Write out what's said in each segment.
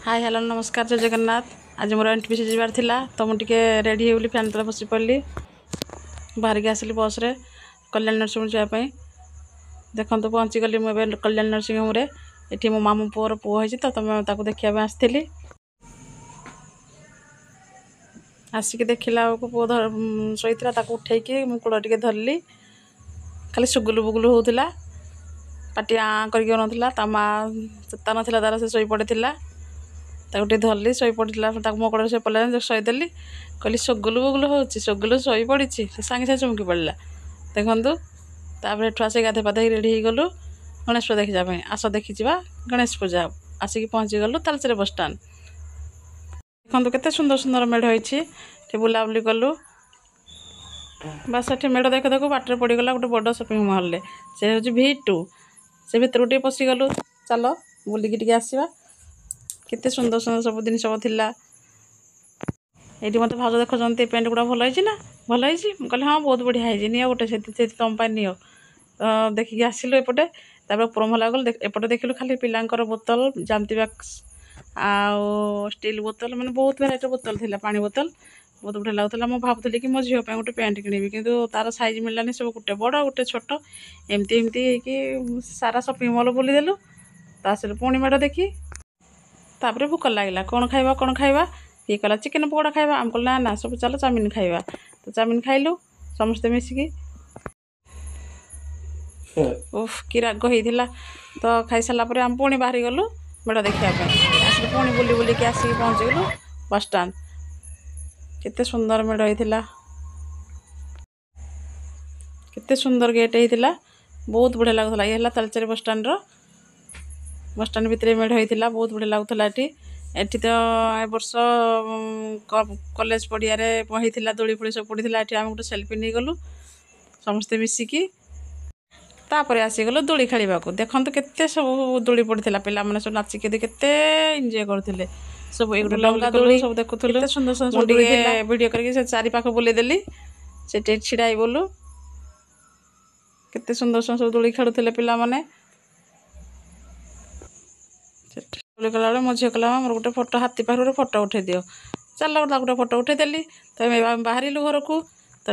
High hello ନମସ୍କାର, ଜୟ ଜଗନ୍ନାଥ। ଆଜି ମୋର ଏନ୍ ଟି ପି ସି ଯିବାର ଥିଲା, ତ ମୁଁ ଟିକେ ରେଡ଼ି ହେଇଗଲି। ଫ୍ୟାନ୍ ତଳେ ବସି ପଡ଼ିଲି। ବାହାରିକି ଆସିଲି ବସ୍ରେ କଲ୍ୟାଣ ନର୍ସିଂ ହୋମ୍ ଯିବା ପାଇଁ। ଦେଖନ୍ତୁ, ପହଞ୍ଚିଗଲି ମୁଁ ଏବେ କଲ୍ୟାଣ ନର୍ସିଂ ହୋମ୍ରେ। ଏଠି ମୋ ମାମୁଁ ପୁଅର ପୁଅ ହେଇଛି, ତ ତମେ ତାକୁ ଦେଖିବା ପାଇଁ ଆସିଥିଲି। ଆସିକି ଦେଖିଲା ବେଳକୁ ପୁଅ ଶୋଇଥିଲା। ତାକୁ ଉଠେଇକି ମୁଁ କୋଳ ଟିକେ ଧରିଲି। ଖାଲି ସୁଗୁଲୁ ବୁଗୁଲୁ ହେଉଥିଲା, ପାଟି ଆଁ କରିକି ଅନଉଥିଲା। ତା ମା ଚେତା ନଥିଲା ତାର, ସେ ଶୋଇ ପଡ଼ିଥିଲା। ତାକୁ ଟିକେ ଧରିଲି, ଶୋଇ ପଡ଼ିଥିଲା। ତାକୁ ମୋ କୋଳରେ ଶୋଇ ପଡ଼ିଲା, ଶୋଇଦେଲି। କହିଲି, ସୁଗୁଲୁ ବୁଗୁଲୁ ହେଉଛି, ସୁଗୁଲୁ ଶୋଇ ପଡ଼ିଛି। ସେ ସାଙ୍ଗେ ସାଙ୍ଗେ ଚମକି ପଡ଼ିଲା, ଦେଖନ୍ତୁ। ତାପରେ ଏଠୁ ଆସିକି ଗାଧୋଇ ପାଧେଇ ରେଡ଼ି ହେଇଗଲୁ ଗଣେଶ ପୂଜା ଦେଖିଯିବା ପାଇଁ। ଆସ ଦେଖିଯିବା ଗଣେଶ ପୂଜା। ଆସିକି ପହଞ୍ଚିଗଲୁ ତାଳଚେର ବସଷ୍ଟାଣ୍ଡ। ଦେଖନ୍ତୁ, କେତେ ସୁନ୍ଦର ସୁନ୍ଦର ମେଢ଼ ହେଇଛି। ଟିକେ ବୁଲାବୁଲି କଲୁ। ବାସ୍, ସେଠି ମେଢ଼ ଦେଖୁ ଦେଖୁ ବାଟରେ ପଡ଼ିଗଲା ଗୋଟେ ବଡ଼ ସପିଂ ମହଲରେ, ସେ ହେଉଛି V2। ସେ ଭିତରକୁ ଟିକେ ପଶିଗଲୁ, ଚାଲ ବୁଲିକି ଟିକେ ଆସିବା। କେତେ ସୁନ୍ଦର ସୁନ୍ଦର ସବୁ ଜିନିଷ ଥିଲା ଏଇଠି। ମୋତେ ଭାଉଜ ଦେଖୁଛନ୍ତି, ପ୍ୟାଣ୍ଟ ଗୁଡ଼ା ଭଲ ହେଇଛି ନା, ଭଲ ହେଇଛି? ମୁଁ କହିଲି, ହଁ, ବହୁତ ବଢ଼ିଆ ହେଇଛି, ନିଅ ଗୋଟେ, ସେଠି ସେଠି ତୁମ ପାଇଁ ନିଅ। ତ ଦେଖିକି ଆସିଲୁ ଏପଟେ। ତାପରେ ଉପର ମହଲା ଗଲୁ। ଏପଟେ ଦେଖିଲୁ ଖାଲି ପିଲାଙ୍କର ବୋତଲ, ଜ୍ୟାମିତି ବକ୍ସ ଆଉ ଷ୍ଟିଲ୍ ବୋତଲ, ମାନେ ବହୁତ ଭେରାଇଟିର ବୋତଲ ଥିଲା, ପାଣି ବୋତଲ। ବହୁତ ବଢ଼ିଆ ଲାଗୁଥିଲା। ମୁଁ ଭାବୁଥିଲି କି ମୋ ଝିଅ ପାଇଁ ଗୋଟେ ପ୍ୟାଣ୍ଟ କିଣିବି, କିନ୍ତୁ ତାର ସାଇଜ୍ ମିଳିଲାନି। ସବୁ ଗୋଟେ ବଡ଼, ଗୋଟେ ଛୋଟ, ଏମିତି ଏମିତି ହେଇକି ସାରା ସପିଂ ମଲ୍ ବୁଲିଦେଲୁ। ତ ଆସିଲୁ ପୁଣି ମେଢ଼ ଦେଖି। ତାପରେ ଭୋକ ଲାଗିଲା, କ'ଣ ଖାଇବା, କ'ଣ ଖାଇବା? ଇଏ କହିଲା ଚିକେନ୍ ପକୋଡ଼ା ଖାଇବା। ଆମେ କହିଲୁ, ନା ନା, ସବୁ ଚାଲ ଚାଉମିନ ଖାଇବା। ତ ଚାଉମିନ ଖାଇଲୁ ସମସ୍ତେ ମିଶିକି। ଉଫ୍, କି ରାଗ ହେଇଥିଲା! ତ ଖାଇସାରିଲା ପରେ ଆମେ ପୁଣି ବାହାରି ଗଲୁ ମେଢ଼ ଦେଖିବା ପାଇଁ। ଆସିଲୁ ପୁଣି ବୁଲି ବୁଲିକି ଆସିକି ପହଞ୍ଚିଗଲୁ ବସଷ୍ଟାଣ୍ଡ। କେତେ ସୁନ୍ଦର ମେଢ଼ ହେଇଥିଲା, କେତେ ସୁନ୍ଦର ଗେଟ୍ ହେଇଥିଲା, ବହୁତ ବଢ଼ିଆ ଲାଗୁଥିଲା। ଇଏ ହେଲା ତାଳଚେର ବସଷ୍ଟାଣ୍ଡର, ବସଷ୍ଟାଣ୍ଡ ଭିତରେ ମେଢ଼ ହେଇଥିଲା। ବହୁତ ବଢ଼ିଆ ଲାଗୁଥିଲା ଏଠି। ଏଠି ତ ଏ ବର୍ଷ କଲେଜ ପଡ଼ିଆରେ ହେଇଥିଲା, ଦୋଳି ଫୋଳି ସବୁ ପଡ଼ିଥିଲା। ଏଠି ଆମେ ଗୋଟେ ସେଲ୍ଫି ନେଇଗଲୁ ସମସ୍ତେ ମିଶିକି। ତାପରେ ଆସିଗଲୁ ଦୋଳି ଖେଳିବାକୁ। ଦେଖନ୍ତୁ, କେତେ ସବୁ ଦୋଳି ପଡ଼ିଥିଲା। ପିଲାମାନେ ସବୁ ନାଚିକି କେତେ ଏନ୍ଜୟ କରୁଥିଲେ ସବୁ। ଏଇ ଗୋଟେ ଲଙ୍ଗା ଦୋଳି ସବୁ ଦେଖୁଥିଲୁ, କେତେ ସୁନ୍ଦର ସୁନ୍ଦର ସବୁ ଟିକେ ଭିଡ଼ିଓ କରିକି ସେ ଚାରି ପାଖ ବୁଲେଇଦେଲି। ସେଠି ଛିଡ଼ା ହେଇଗଲୁ। କେତେ ସୁନ୍ଦର ସୁନ୍ଦର ସବୁ ଦୋଳି ଖେଳୁଥିଲେ ପିଲାମାନେ। ସେଠି ଦୋଳି କଲାବେଳେ ମୋ ଝିଅ କହିଲା, ମୋର ଗୋଟେ ଫଟୋ, ହାତୀ ପାଖରେ ଗୋଟେ ଫଟୋ ଉଠେଇ ଦିଅ। ଚାଲ, ତାକୁ ଗୋଟେ ଫଟୋ ଉଠେଇଦେଲି। ତ ଆମେ ବାହାରିଲୁ ଘରକୁ। ତ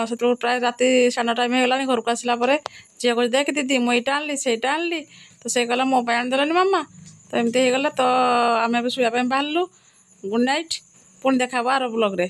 ସେତେବେଳକୁ ପ୍ରାୟ ରାତି 9:30 ଟାଇମ୍ ହେଇଗଲାଣି। ଘରକୁ ଆସିଲା ପରେ ଝିଅ କହୁଛି, ଦେଖ ଦିଦି, ମୁଁ ଏଇଟା ଆଣିଲି, ସେଇଟା ଆଣିଲି। ତ ସେ କହିଲା, ମୋ ପାଇଁ ଆଣିଦେଲନି ମାମା? ତ ଏମିତି ହେଇଗଲା। ତ ଆମେ ଏବେ ଶୋଇବା ପାଇଁ ବାହାରିଲୁ। ଗୁଡ଼୍ ନାଇଟ୍, ପୁଣି ଦେଖା ହେବ ଆର ବ୍ଲଗ୍ରେ।